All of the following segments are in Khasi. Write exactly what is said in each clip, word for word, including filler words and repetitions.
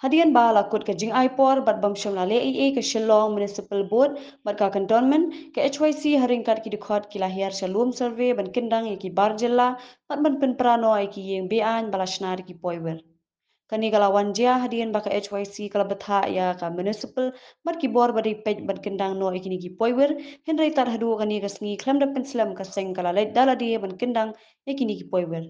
Hadien ba la kut ka jingai por bad bym shym la leh ei ei ka Shillong Municipal Board bad ka Cantonment, ka H Y C ha ryngkat ki dkhot ki la hiar sha Lumshyrwai ban kyndang ïa ki bar jylla bad ban pynpra noh ïa ki ïing be-aiñ ba la shna da ki poiwir. Kane ka la wan jia hadien ba ka H Y C ka la bthah ïa ka Municipal bad ki bor ba dei peit ban kyndang noh ïa kine ki poiwir, hynrei tad haduh kane ka sngi khlem da pynslem ka seng ka la leit da lade ban kyndang ïa kine ki poiwir.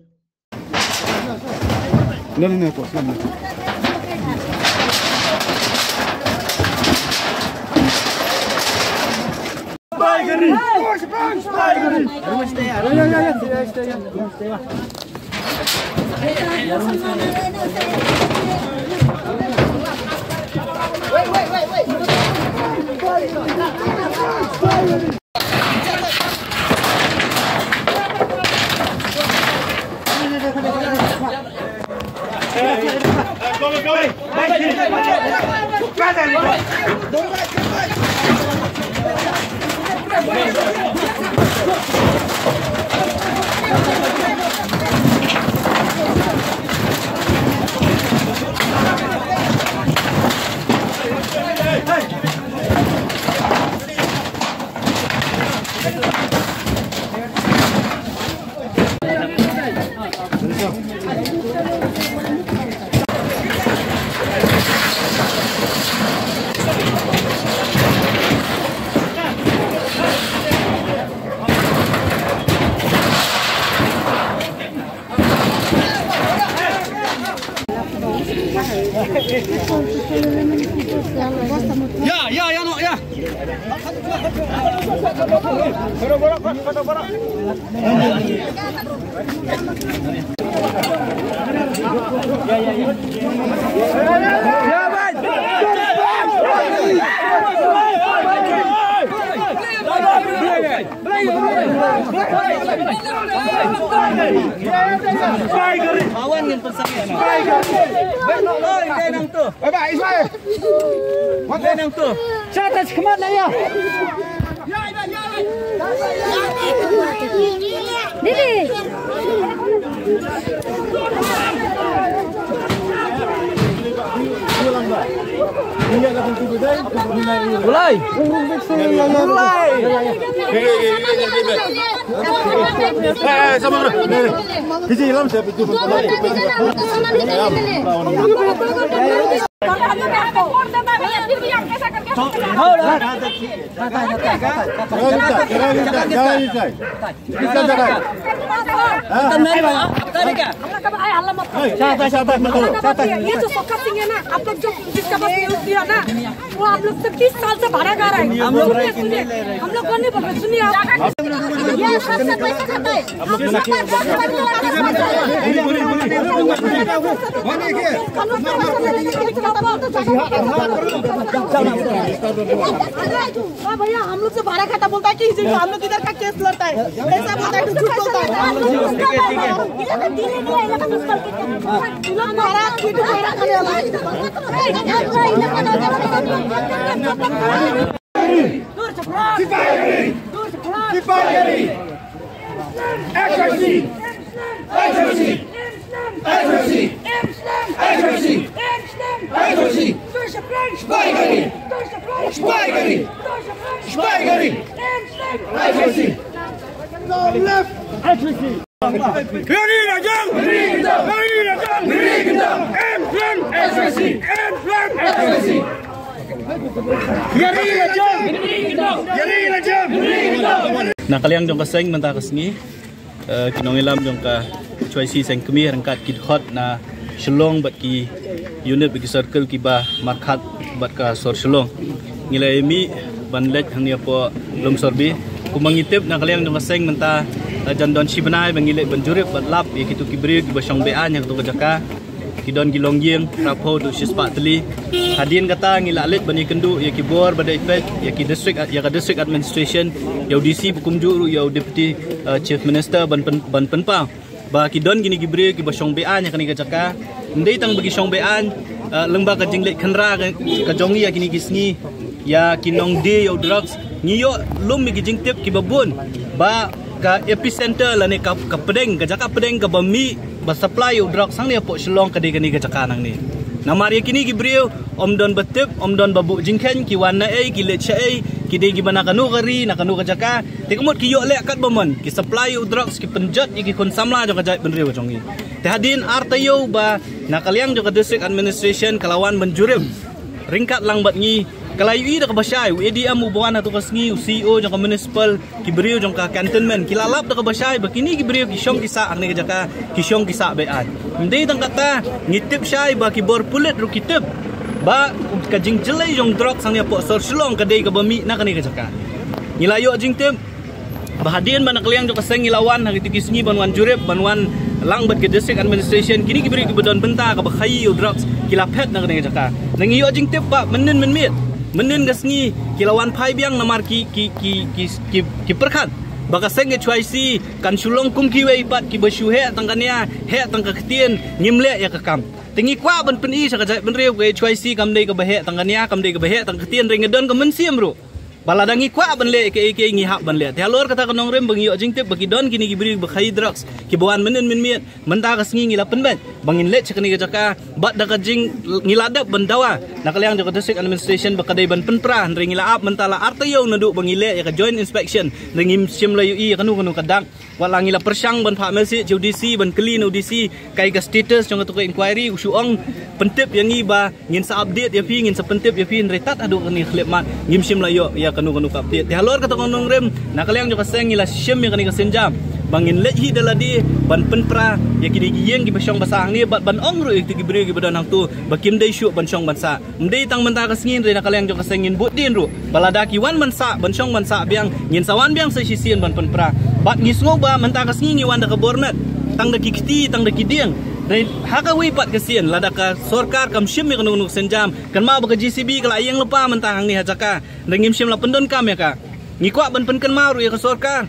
ये तो सबका सिंह है ना, आप लोग जो जिसका बस यूज़ किया ना, वो आप लोग से तीस साल से भाड़ा खा रहा है। हम लोग सुनिए, सुनिए, हम लोग को नहीं बोल रहे, सुनिए आप। ये सबसे पैसा खाता है। हम लोग हाँ भैया, हम लोग से भाड़ा खाता बोलता है कि हम लोग इधर का केस लड़ता है, ऐसा बोलता है, झूठ बोलता है। ये लोग भाड़ा, ये तो भाड़ा खाने वाला है। दूर से भाग। सिपाहीगिरी! दूर से भाग। सिपाहीगिरी! H Y C! H Y C! H Y C! H Y C! H Y C! Sipahi gari! Sipahi gari! Sipahi gari! H Y C! Long live H Y C! Yari na jam! Yari na jam! Yari na jam! H Y C! Yari na jam! Yari na jam! Na ka liang jong ka seng mynta ka sngi, eh, ki nongïalam jong ka H Y C Seng Kmie ryngkat ki dkhot na Shillong bad ki unit bad ki circle kiba markhat bad ka sor Shillong. Ngi la ïa mih ban leit hangne hapoh Lumshyrwai. Kumba ngi tip na ka liang jong ka seng mynta, eh, jan don shi bnai ba ngi leit ban jurip bad lap ïa kitu ki briew kiba shong be-aiñ ha katu ka jaka. Ki don ki longïing, phra phew haduh shispah tylli. Hadien kata ngi la leit ban ïakynduh ïa ki bor ba dei peit, ïa ki district, ïa ka district administration, ïa u D C bad kumjuh ruh ïa u Deputy, eh, Chief Minister ban pyn, ban pynpaw ba ki don kine ki briew kiba shong be-aiñ ha kane ka jaka. Ym dei tang ba ki shong be-aiñ, eh, lyngba ka jingleit khynra ka, ka jong ngi ïa kine ki sngi ïa ki nongdie ïa u drugs, ngi ïoh lum ïa ki jingtip kiba bun ba ka epicenter lane ka, ka pdeng, ka jaka pdeng kaba mih ba supply ïa u drugs hangne hapoh Shillong ka dei kane ka jaka nangne. Namar ïa kine ki briew ym don ba tip, ym don ba buh jingkheiñ, ki wan na ei, ki leit sha ei, ki dei kiba na kano ka ri, na kano ka jaka. Te ka mut ki ïoh leh katba mon, ki supply ïa u drugs, ki pynjot ïa ki khun samla jong ka jaitbynriew jong ngi. Te hadien ar taïew ba na ka liang jong ka district administration ka la wan ban jurip ryngkat lang bad ngi, ka la ïohi da kaba shai, u A D M uba wan ha tu ka sngi, u C E O jong ka municipal, ki briew jong ka cantonment ki la lap da kaba shai ba kine ki briew ki shong ki sah hangne ka jaka, ki shong ki sah be-aiñ. Ym dei tang kata, ngi tip shai ba ki bor pulit ruh ki tip ba ka jingjyllei jong drugs hangne hapoh sor Shillong ka dei kaba mih na kane ka jaka. Ngi la ïoh jingtip ba hadien ba na ka liang jong ka seng ngi la wan ha kito ki sngi ban wan jurip, ban wan lang bad ka district administration, kine ki briew kiba don bynta kaba khaïi ïa u drugs ki la phet na kane ka jaka. Ngi ïoh jingtip ba mynnin mynmiet, mynnin ka sngi ki la wan phai biang namar ki, ki, ki, ki, ki, ki pyrkhat ba ka seng H Y C kan shu long kum kiwei pat kiba shu heh tang ka nia, heh tang ka ktien, ngim leh ïa ka kam. Te ngi kwah ban pyni sha ka jaitbynriew ka H Y C kam dei kaba heh tang ka nia, kam dei kaba heh tang ka ktien, hynrei nga don ka mynsiem ruh ba lada ngi kwah ban leh kaei kaei ngi hap ban leh. Te halor kata ka nongrim ba ngi ïoh jingtip ba ki don kine ki briew ba khaïi drugs kiba wan mynnin mynmiet, mynta ka sngi ngi la pynbeit ba ngin leit sha kane ka jaka, bad da ka jing, ngi la dep ban dawa na ka liang jong ka district administration ba ka dei ban pynpra, hynrei ngi la ap mynta la ar taïew naduh ba ngi leh ïa ka joint inspection, hynrei ngim shym la ïohi ïa kano kano ka dak. Wat la ngi la pyrshang ban phah message ïa u D C, ban kylli na u D C kaei ka status jong katu ka inquiry, u shu ong pyntip ïa ngi ba ngin sa update ïa phi, ngin sa pyntip ïa phi, hynrei tad haduh kane ka khyllipmat ngim shym la ïoh ïa kano kano ka update. Te halor kata ka nongrim, na ka liang jong ka seng ngi la shim ïa kane ka sienjam ba ngin leit hi da lade ban pynpra ïa kine ki ïing kiba shong ba sah hangne, bad ban ong ruh ïa kito ki briew kiba don hangto ba kim dei shuh ban shong ban sah. Ym dei tang mynta ka sngi, hynrei na ka liang jong ka seng ngin bud dien ruh ba lada ki wan ban sah, ban shong ban sah biang, ngin sa wan biang sa shisien ban pynpra. Bad ngi sngew ba mynta ka sngi ngi wan da ka bor met, tang da ki kti, tang da ki dieng. Hynrei ha kawei pat ka sien, lada ka sorkar kam shim ïa kano kano ka sienjam, kynmaw ba ka J C B ka la ïeng lypa mynta hangne ha jaka, hynrei ngim shym la pyndonkam ïa ka. Ngi kwah ban pynkynmaw ruh ïa ka sorkar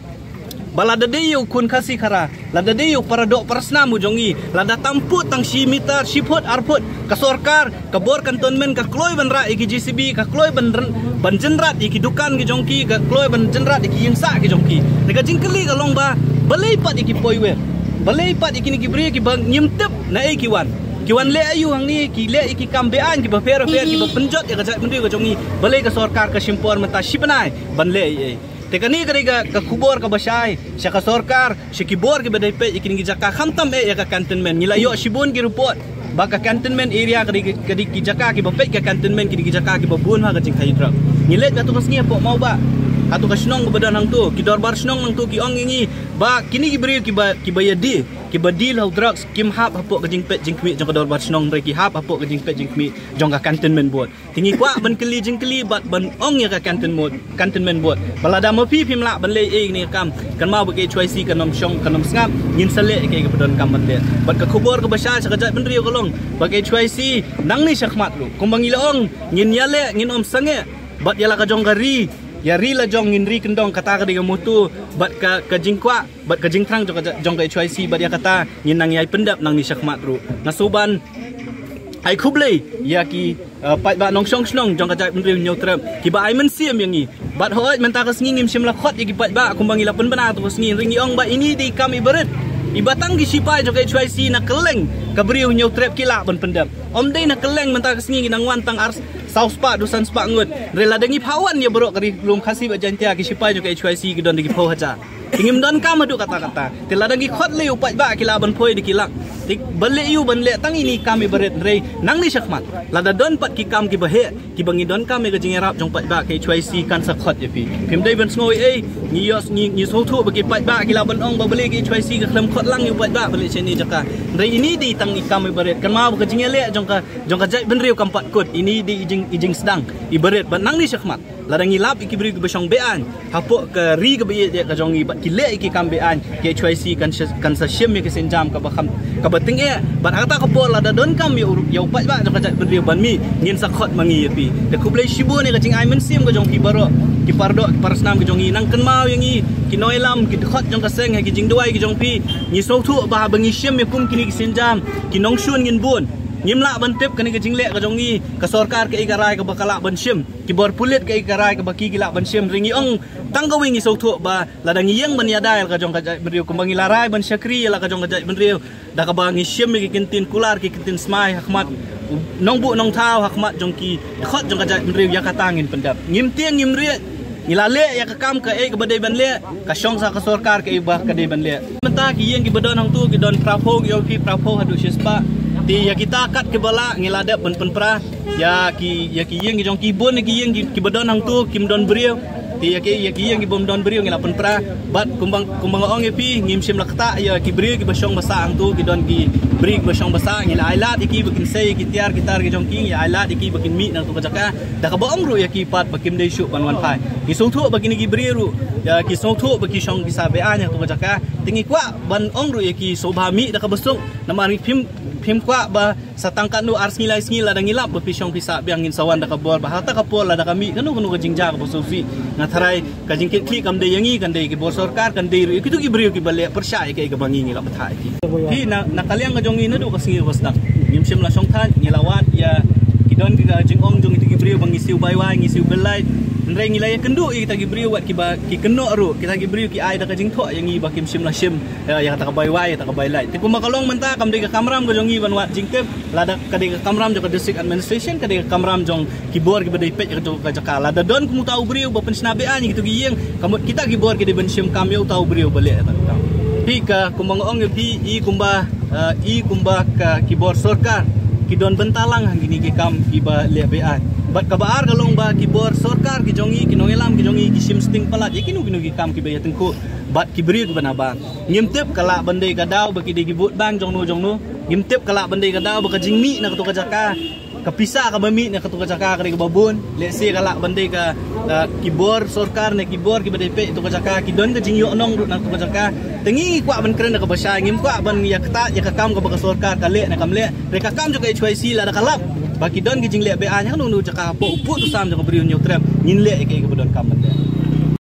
ba lada dei ïa u khun Khasi Khara, lada dei ïa u para doh para snam u jong ngi, lada tam put tang shi meter, shi phut, ar phut, ka sorkar, ka bor cantonment ka kloi ban rah ïa ki J C B, ka kloi ban ren-, ban jynrat ïa ki dukan ki jong ki, ka kloi ban jynrat ïa ki ïing sah ki jong ki. Te ka jingkylli ka long ba balei pat ïa ki poiwir, balei pat ïa kine ki briew kiba ngim tip naei ki wan, ki wan leh aïu hangne, ki leh ïa ki kam be-aiñ kiba pher pher, kiba pynjot ïa ka jaitbynriew ka jong ngi, balei ka sorkar ka shim por mynta shi bnai ban leh ei ei. Te kane ka dei ka, ka khubor kaba shai sha ka sorkar, sha ki bor kiba dei peit ïa kine ki jaka, khamtam eh ïa ka cantonment. Ngi la ïoh shibun ki report ba ka cantonment area ka dei, ka dei ki jaka kiba peit ka cantonment, ki dei ki jaka kiba bun ha ka jingkhaïi drug. Ngi leit ha tu ka sngi hapoh Mawbah, ha tu ka shnong kaba don hangto, ki dorbar shnong hangto ki ong ïa ngi ba kine ki briew kiba, kiba ïa die, kiba deal ha u drugs, kim hap hapoh ka jingpeit jingkhmih jong ka dorbar shnong, hynrei ki hap hapoh ka jingpeit jingkhmih jong ka cantonment board. Te ngi kwah ban kylli jingkylli bad ban ong ïa ka cantonment board, cantonment board ba lada ma phi phim lah ban leh ei ei kane ka kam, kynmaw ba ka H Y C kan ym shong, kan ym sngap, ngin sa leh ïa kaei kaba donkam ban leh. Bad ka khubor kaba shai sha ka jaitbynriew ka long ba ka H Y C nangne shakhmat ruh, kumba ngi la ong, ngin ïaleh, ngin ym sangeh bad ïa la ka jong ka ri, ïa ri la jong ngin ri kyndong, kata ka dei ka motto bad ka, ka jingkwah bad ka jingthrang jong ka, jong ka H Y C, bad ïa kata ngin nang ïai pyndep nangne shakhmat ruh. Nga sngewbha ban ai khublei ïa ki, uh, paidbah nongshong shnong jong ka jaitbynriew Hynñiewtrep kiba ai mynsiem ïa ngi. Bad hooid mynta ka sngi ngim shym la khot ïa ki paidbah kumba ngi la pynbna tu ka sngi, hynrei ngi ong ba ine i dei i kam iba rit, iba tang ki shipai jong ka H Y C na kylleng ka briew Hynñiewtrep ki lah ban pyndep. Ym dei na kylleng, mynta ka sngi ngi nang wan tang ar, saw spah, du san spah ngut, hynrei lada ngi phah wan ïa baroh ka ri lum Khasi bad Jaiñtia, ki shipai jong ka H Y C ki don da ki phew hajar. Te ngim donkam haduh katta katta. Te lada ngi khot lei u paidbah ki lah ban poi da ki lak. Te balei ïa u ban leh tang ine i kam iba rit, hynrei nangne shakhmat lada don pat ki kam kiba heh kiba ngi donkam ïa ka jingïarap jong paidbah, ka H Y C kan sa khot ïa phi. Phim dei ban sngew ei ei, ngi ïoh, ngi, ngi sngewthuh ba ki paidbah ki lah ban ong ba balei ka H Y C ka khlem khot lang ïa u paidbah ba leit sha ine i jaka. Hynrei ine i dei tang i kam iba rit, kynmaw ba ka jingïaleh jong ka, jong ka jaitbynriew kam pat kut. Ine i dei i jing, i jingsdang iba rit, bad nangne shakhmat lada ngi lap ïa ki briew kiba shong be-aiñ hapoh ka ri kaba ïeit ka jong ngi bad ki leh ïa ki kam be-aiñ, ka H Y C kan sa, kan sa shim ïa ka sienjam kaba kham, kaba tyngeh. Bad ha kata ka por lada donkam ïa u, ïa u paidbah jong ka jaitbynriew ban mih, ngin sa khot ma ngi ïa phi. Te khublei shibun ïa ka jingai mynsiem ka jong phi baroh, ki para doh, ki para snam ka jong ngi. Nang kynmaw ïa ngi ki nongïalam, ki dkhot jong ka seng ha ki jingduwai ki jong phi. Ngi sngewthuh ba haba ngi shim ïa kum kine ki sienjam, ki nongshun ngin bun. Ngim lah ban tip kane ka jingleh ka jong ngi, ka sorkar kaei ka rai kaba ka lah ban shim, ki bor pulit kaei ka rai kaba ki ki lah ban shim. Hynrei ngi ong tang kawei, ngi sngewthuh ba lada ngi ïeng ban ïada ïa la ka jong ka jaitbynriew, kumba ngi la rai ban shakri ïa la ka jong ka jaitbynriew da kaba ngi shim ïa ki kyntien kular, ki kyntien smai ha khmat u nongbuh nongthaw, ha khmat jong ki dkhot jong ka jaitbynriew, ïa kata ngin pyndep. Ngim tieng ngim rieh, ngi la leh ïa ka kam kaei kaba dei ban leh, ka shong sa ka sorkar kaei ba ka dei ban leh. Mynta ki ïing kiba don hangto ki don phraphew, ki ong phi phraphew haduh shispah. Te ïa kita kat kiba lah ngi la dep ban pynpra ïa ki, ïa ki ïing ki jong ki. Bun ïa ki ïing ki, kiba don hangto kim don briew. Te ïa ki, ïa ki ïing kibym don briew ngi la pynpra. Bad kumba, kumba nga ong ïa phi, ngim shym la ktah ïa ki briew kiba shong ba sah hangto, ki don ki briew kiba shong ba sah, ngi la ailad ïa ki ba kin sei ïa ki tiar ki tar ki jong ki, ngi ailad ïa ki ba kin mih na kato ka jaka. Da kaba ong ruh ïa ki pat ba kim dei shuh ban wan phai. Ki sngewthuh ba kine ki briew ruh, ïa, ki sngewthuh ba ki shong ki sah be-aiñ ha kato ka jaka. Te ngi kwah ban ong ruh ïa ki sngewbha mih da kaba suk. Namar ngi phim, phim kwah ba sa tang katno, ar sngi lai sngi, lada ngi lap ba phi shong phi sah biang, ngin sa wan da ka bor ba ha kata ka por lada ka mih kano kano ka jingjia kaba sngewsih, nga tharai ka jingkitkhlieh kam dei ïa ngi, kan dei ki bor sorkar, kan dei ruh ïa kito ki briew kiba leh pyrshah ïa kaei kaba ngi, ngi la bthah ïa ki. Phi, na, na ka liang ka jong ngi naduh ka sngi kaba sdang ngim shym la shong thait, ngi la wad ïa, ki don ki ka jingong jong kito ki briew ba ngi siew bai wai, ngi siew bill light. Hynrei ngi la ïakynduh ïa kita ki briew wat kiba ki kynnoh ruh, kita ki briew ki ai da ka jingthoh ïa ngi ba kim shym la shim ïa, ïa kata ka bai wai, ïa kata ka bai light. Te kumba ka long mynta, kam dei ka kamram ka jong ngi ban wad jingtip. Lada ka dei ka kamram jong ka district administration, ka dei ka kamram jong ki bor kiba dei peit ïa kato ka jaka. Lada don kum uta u briew ba pynshna be-aiñ ïa kito ki ïing, ka mut kita ki bor ki dei ban shim kam ïa uta u briew ba leh ïa kata ka kam. Phi, ka kumba nga ong ïa phi, i kumba, eh, i kumba ka ki bor sorkar ki don bynta lang ha kine ki kam kiba leh be-aiñ. Bad kaba ar ka long ba ki bor sorkar ki jong ngi, ki nongïalam ki jong ngi, ki shim sting palat ïa kino kino ki kam kiba ïatyngkhuh bad ki briew kiba na bar. Ngim tip ka lah ban dei ka daw ba ki dei ki vote bank jong no jong no. Ngim tip ka lah ban dei ka daw ba ka jingmih na kato ka jaka, ka pisa kaba mih na kato ka jaka ka dei kaba bun. Lehse ka lah ban dei ka, ah, ki bor sorkar ne ki bor kiba dei peit kato ka jaka, ki don ka jingïohnong ruh na kato ka jaka. Te ngi kwah ban kren da kaba shai, ngim kwah ban ïa ktah ïa ka kam kaba ka sorkar ka leh ne kam leh. Hynrei ka kam jong ka H Y C lada ka lap ba ki don ki jingleh be-aiñ ha kano kano ka jaka hapoh u pud u sam jong ka Bri u Hynñiewtrep, ngin leh ïa kaei kaba donkam ban leh.